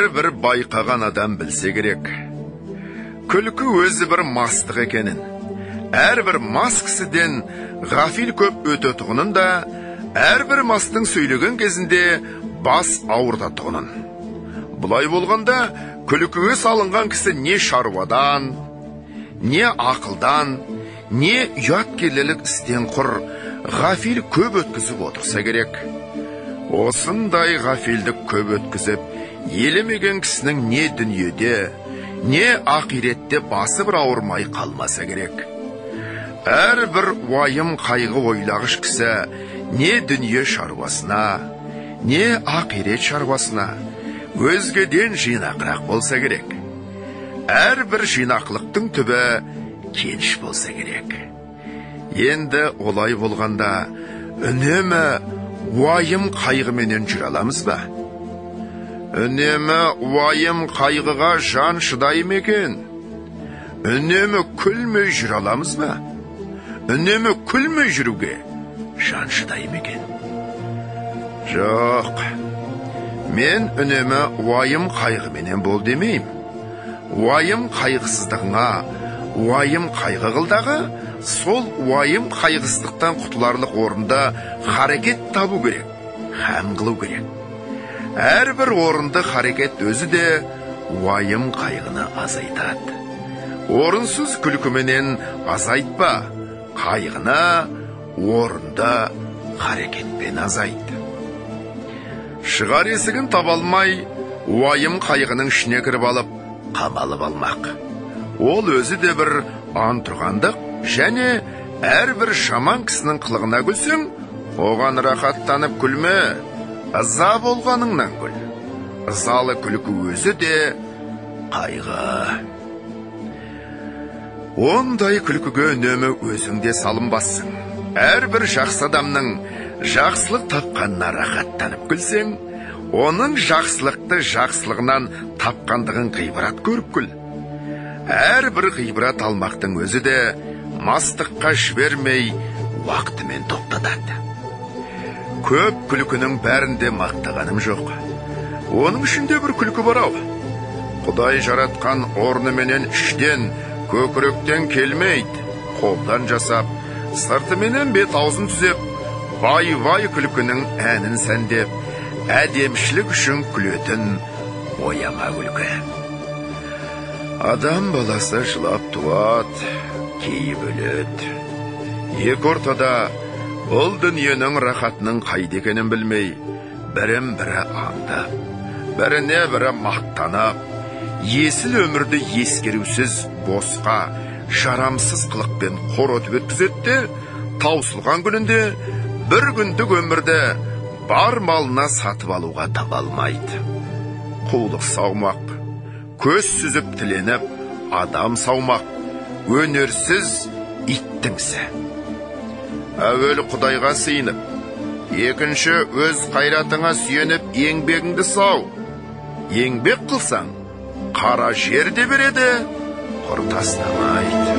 Әрбір байқаған адам білсе керек, күлкі өзі бір мастық екенін, әрбір мас кісіден ғафил көп өтетұғынын да, әрбір мастың сөйлеген кезінде бас ауыртатұғынын. Бұлай болғанда, күлкіге салынған кісі не шаруадан, не ақылдан, не ұяткерлілік істен құр ғафил көп өткізіп отырса керек. Осындай ғафилдік көп өткізіп, елемеген кісінің не дүниеде, не ақиретте басы бір ауырмай қалмаса керек. Әрбір уайым қайғы ойлағыш кісі не дүние шаруасына, не ақирет шаруасына өзгеден жинақырақ болса керек. Әрбір жинақылықтың түбі кеніш болса керек. Енді олай болғанда үнемі уайым қайғыменен жүре аламыз ба? Үнемі уайым қайғыға жан шыдай ма екен? Үнемі күлмей жүре аламыз ба? Үнемі күлмей жүруге жан шыдай ма екен? Жоқ, мен үнемі уайым қайғыменен бол демеймін. Уайым қайғысыздығыңа уайым қайғы қылдағы, сол уайым қайғысыздықтан құтыларлық орында харекет табу керек, хәм қылу керек. Әрбір орынды харекет өзі де уайым қайғыны азайтады. Орынсыз күлкіменен азайтпа, қайғыны орынды харекетпен азайт. Шығар есігін таба алмай, уайым қайғының ішіне кіріп алып, қамалып алмақ. Ол өзі де бір антұрғандық, және әрбір жаман кісінің қылығына күлсең, оған рахаттанып күлме, ыза болғаныңнан күл. Ызалы күлкі өзі де қайғы. Ондай күлкіге үнемі өзің де салынбассың. Әрбір жақсы адамның жақсылық тапқанына рахаттанып күлсең, оның жақсылықты жақсылығынан тапқандығын ғибрат көріп күл. Әрбір ғибрат алмақтың өзі де мастыққа жібермей уақытымен тоқтатады. Көп күлкінің бәрінде мақтағаным жоқ. Оның ішінде бір күлкі бар ау. Құдай жаратқан орныменен іштен, көкіректен келмейді, қолдан жасап, сыртыменен бет аузын түзеп, вай-вай күлкінің әнін сәндеп, әдемшілік үшін күлетін бояма күлкі. Адам баласы жылап туады, кейіп өледі. Екі ортада бұл дүниенің рахатының қайда екенін білмей, бірін-бірі аңдап, біріне бірі мақтанып, есіл өмірді ескерусіз босқа, жарамсыз қылықпен қор өтіп өткізеді де, таусылған күнінде бір күндік өмірді бар малына сатып алуға таба алмайды. Қулық саумақ, көз сүзіп тіленіп, адам саумақ, өнерсіз иттіңсі. Әуелі Құдайға сыйынып, екінші өз қайратыңа сүйеніп еңбегіңді сау. Еңбек қылсаң, қара жер де береді, құр тастамайды.